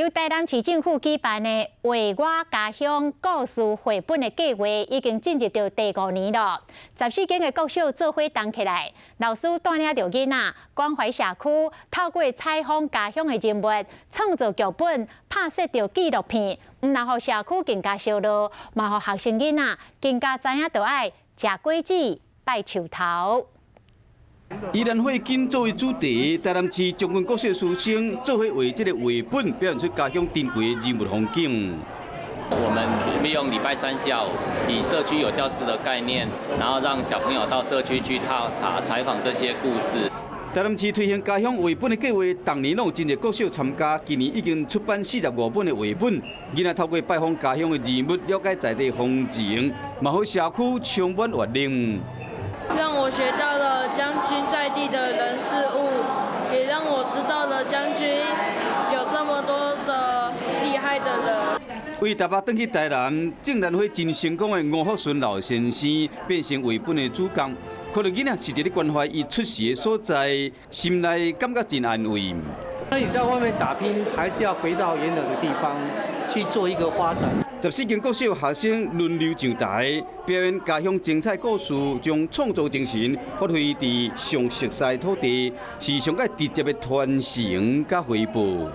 由台南市政府舉辦的《畫我家鄉》故事繪本的計劃已經進入到第五年了。14間的國小做伙動起來，老師帶領著囡仔關懷社區，透過採訪家鄉的人物，創作劇本，拍攝著紀錄片，毋但予社區更加燒熱，嘛予學生囡仔更加知影著愛食果子、拜樹頭。以蘭花錦作為主題，台南市將軍國小師生做伙畫這個繪本，表現出家鄉珍貴的人物風景。我們利用禮拜三下午，以社區有教師的概念，然後讓小朋友到社區去踏查採訪這些故事。台南市推行家鄉繪本的計劃，逐年攏有真濟國小參加，今年已經出版45本的繪本。囡仔透過拜訪家鄉的人物，了解在地風情，嘛予社區充滿活力。讓我學到了將軍在地的人事物，也讓我知道了將軍有這麼多的厲害的人。為台北轉去台南，種蘭花真成功的吳福順老先生變成繪本的主角，看著囡仔是佇咧關懷伊出世的所在，心內感覺真安慰。那你在外面打拼，還是要回到原來的地方去做一個發展。14間國小學生輪流上台表演家鄉精彩故事，將創造精神發揮佇上熟悉土地，是上蓋直接的傳承佮回報。